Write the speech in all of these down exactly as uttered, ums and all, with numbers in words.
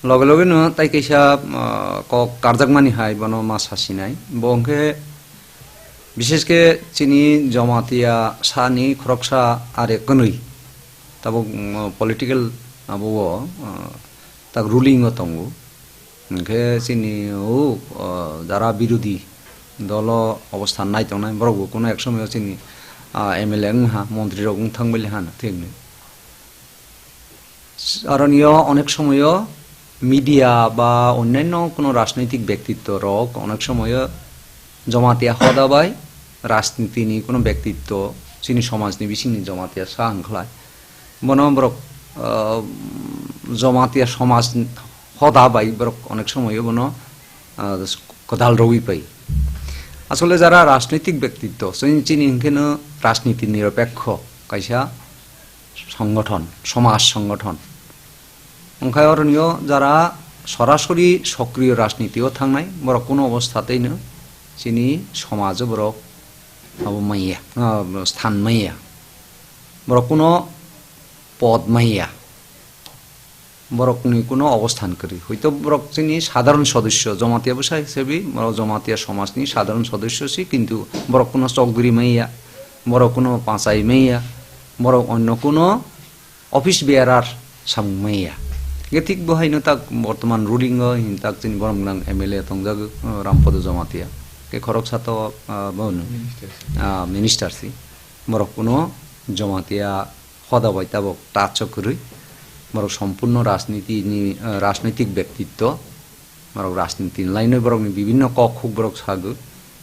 Loge loge no tai kaisa, ah, kok karjakmani hai bono ma sasinai. Bo hwnkhe bishesh khe chini Jamatia sani khoroksa are kwnwi tabuk, mm, political abo o, ah, tak ruling o tongo. Hwnkhe chini o, ah, jara birodhi dolo obosthan nai tongnai borok bo kuno ek somoyo chini, ah, M L A wng ha, montri rok wng thang bali hana thik ni. Aronio onek somoyo media ba onyanno kuno rajnoitik bektitto rok onek somoyo Jamatia hoda bai rajniti ni kuno bektitto chini somaj ni bising ni Jamatia sa wngkhlai. Bono borok, ah, Jamatia somaj hoda bai borok onek somoyo bono, ah, kwdal rwi pai. Asole jara rajnoitik bektitto, chini, chini hwnkhe no rajniti niropekho kaisa songgothon, somaj songgothon. Wngkha oronio jara sorasori sokriyo rajniti o thangnai, borok kuno obostha teino chini somajo borok abo manya, ah, sthan manya. Borok kuno pod manya. Borokni kuno obosthan kwrwi. Hoito borok chini sadharon sodosyo, Jamatia bwsa hisabe, borok Jamatia somajni sadharon sodosyo si, kintu borok kuno chokdri manya, borok kuno pachai manya, borok onno kuno office bearer samung manya. Hingke thik bo haino tak bortoman ruling o hin tak chini borom gwnang M L A tongjago, uh, Rampodo Jamatia. Ke khoroksa to, uh, bo hwno, Minister si. Ah, minister si. Borok kuno Jamatia hoda bai tabok touch o kwrwi. Borok sompurno rajniti ni, uh, rajnaitik bektitto. Borok rajniti ni line o borokni bibinno kok khuk borok sago,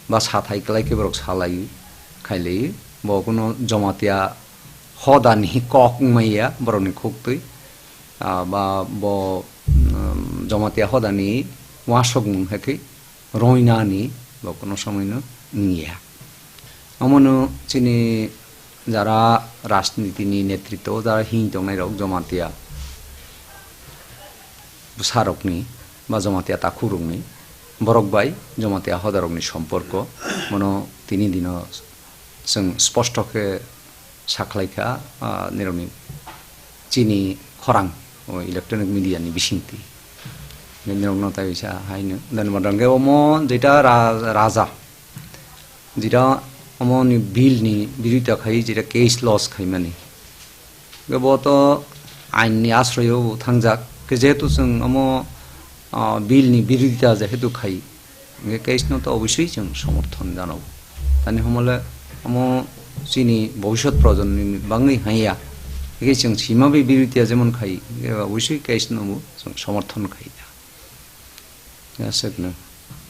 ba sathai kwlai khe borok salai, khailai. Bo kuno Jamatia hodani kok wngmaya borokni khuktwi, ah, ba bo, um, Jamatia hodani uansukmung hai khe roinani bo kuno somoino wngya. Omono chini jara rajniti ni netritwo, jara hing tongnai rok Jamatia bwsarokni ba Jamatia takhukrokni, borok bai Jamatia hodarokni somporko, bono tini dino chwng sposto khe sakhlaikha, ah, nirokni chini khorang, o, electronic media ni bisingtwi. Nirokno tai bisa haino dan badang khe omo jeta ra-, raja, jeta omo ni bill ni birodita khai jeta case loss khaimani. Hwnkhe bo to ain ni asroyo bo thangjak. Hwnkhe jehetu chwng omo, ah, bill ni birodita jehetu khai, hwnkhe case no to obosui chwng somorthon jano. Tani homole omo chini bobisot projonmo ni bangwi haiya. Hwnkhe chwng sima bai birodita jemon khai, hwnkhe obosui case no bo chwng somorthon khai ya. Ya, swkno.